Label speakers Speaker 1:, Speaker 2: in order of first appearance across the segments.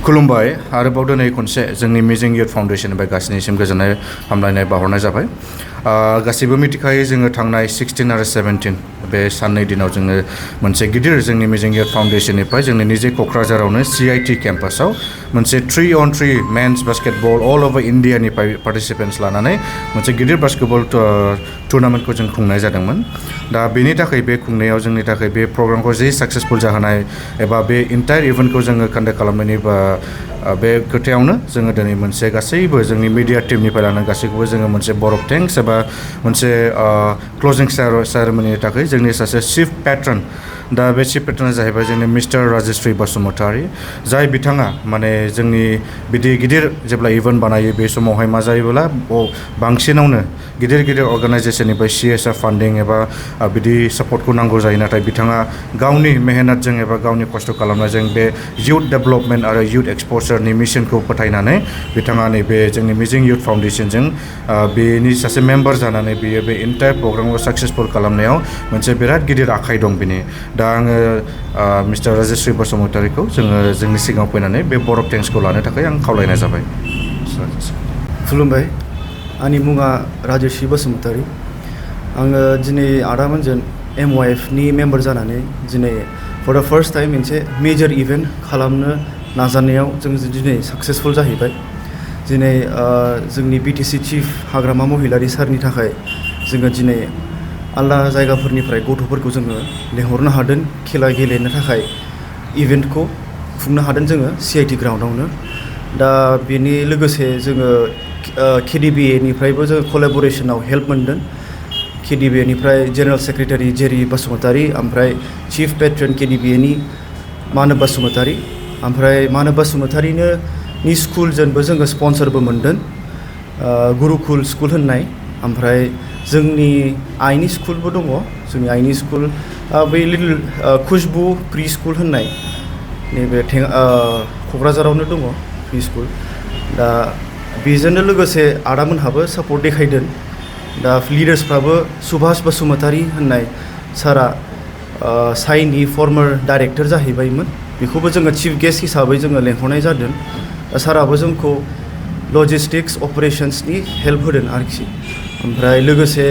Speaker 1: खुलुमबाय आरोबाव दिनै खनसे जोंनि मिजिं इयुथ फाउन्डेसननिफ्राय गासैनिसिम गोजोननाय हामलायनाय बावहरनाय जाबाय। गासैबो मिथिखायो जोङो थांनाय 16 आरो 17 बे साननै दिनाव जोङो मोनसे गिदिर जोंनि मिजिं इयुथ फाउन्डेसननिफ्राय जोंनि निजे क'क्राझारावनो CIT केम्पासाव मोनसे 3-on-3 मेन्स बास्केटबल अल अभार इन्डियानिफ्राय पार्टिसिपेन्ट्स लानानै मोनसे गिदिर बास्केटबल टुर्नामेन्टखौ जों खुंनाय जादोंमोन। दा बेनि थाखाय बे खुंनायाव जोंनि थाखाय बे प्रग्रामखौ जि साक्सेसफुल जाहोनाय एबा बे इन्टायर इभेन्टखौ जोङो कन्डाक्ट खालामनायनि बे खोथायावनो जोङो दिनै मोनसे गासैबो जोंनि मिडिया टीमनिफ्राय लानानै गासैखौबो जोङो मोनसे बरफ थेंक्स एबा मोनसे क्लोजिं सेरेमनिनि थाखाय जोंनि सासे चिफ पेट्रन दा बे चिफ पेट्रना जाहैबाय जोंनि मिस्टार राजेश्री बसुमतारी जाय बिथाङा माने जोंनि बिदि गिदिर जेब्ला इभेन्ट बानायो बे समावहाय मा जायोब्ला बांसिनावनो गिदिर गिदिर अर्गानाइजेसननिफ्राय CSR फान्डिं एबा बिदि सापर्टखौ नांगौ जायो नाथाय बिथाङा गावनि मेहनतजों एबा गावनि खस्थ' खालामनायजों बे इयुथ डेभेलपमेन्ट आरो इयुथ एक्सप'जारनि मिशनखौ फोथायनानै बिथाङा नैबे जोंनि मिजिं इयुथ फाउन्डेसनजों बेनि सासे मेम्बार जानानै बियो बे इन्टायर प्रग्रामखौ साक्सेसफुल खालामनायाव मोनसे बिराद गिदिर आखाइ दं बिनि। दा आङो मिस्टार राजेश्री बसुमतारीखौ जोंनि सिगाङाव फैनानै बे बरफ थेंक्सखौ लानो थाखाय आं खावलायनाय जाबाय।
Speaker 2: खुलुमबाय, आंनि मुङा राजेश्री बसुमतारी। आङो दिनै आदामोनजों MYFनि मेम्बार जानानै दिनै फर द फार्स्ट टाइम मोनसे मेजर इभेन्ट खालामनो नाजानायाव जों दिनै साक्सेसफुल जाहैबाय। दिनै जोंनि BTC चिफ हाग्रामा महिलारी सारनि थाखाय जोङो दिनै आलदा जायगाफोरनिफ्राय गथ'फोरखौ जोङो लेंहरनो हादों खेला गेलेनो थाखाय इभेन्टखौ खुंनो हादों जोङो CIT ग्राउन्डआवनो। दा बेनि लोगोसे जोङो KDBA-निफ्रायबो जोङो कलेबरेसनाव हेल्प मोनदों। KDBA-निफ्राय जेनेरेल सेक्रेटारि जेरि बसुमतारी, ओमफ्राय चिफ पेट्रन KDBA-नि मानब बसुमतारी, ओमफ्राय मानब बसुमतारीनो स्कुलजोंबो जोङो स्पन्सरबो मोनदों, गुरुकुल स्कुल होननाय। ओमफ्राय जोंनि आइनि स्कुलबो दङ, जोंनि आइनि स्कुल बै लिटल खुशबु प्रि स्कुल होननाय नैबे क'क्राझारावनो दङ प्रि स्कुल। दा बेजोंनो लोगोसे आदामोनहाबो सापर्ट देखायदों। दा लिडार्सफ्राबो सुभाष बसुमतारी होननाय सारा साइनि फर्मार डाइरेक्टर जाहैबायमोन, बेखौबो जोङो चिफ गेस्ट हिसाबै जोङो लेंहरनाय जादों। साराबो जोंखौ लजिस्टिक्स अपारेशन्सनि हेल्प होदों आरोखि। ओमफ्राय लोगोसे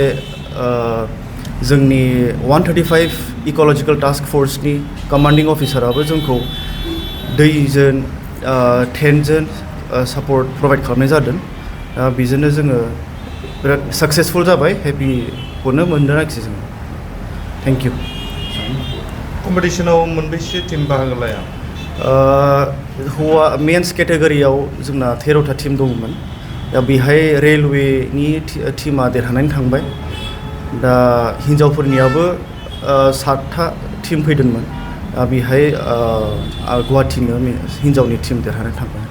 Speaker 2: जोंनि 135 इक'लजिकेल टास्क फर्सनि कमान्डिं अफिसाराबो जोंखौ दैजों टेन्टजों सापर्ट प्रभाइड खालामनाय जादों। दा बेजोंनो जोङो बिराद साक्सेसफुल जाबाय, हेपिखौनो मोनदों आरोखि जोङो। Thank you.
Speaker 3: कम्पिटिसनाव मोनबेसे टिम बाहागो लाया?
Speaker 2: हौवा मेन्स केटेगरियाव जोंना 13था टिम दंमोन। दा बेहाय रेलवेनि टिमा देरहानानै थांबाय। दा हिन्जावफोरनियाबो 7था टिम फैदोंमोन। बेहाय गुवाहाटीनो हिन्जावनि टिम देरहानानै थांबाय।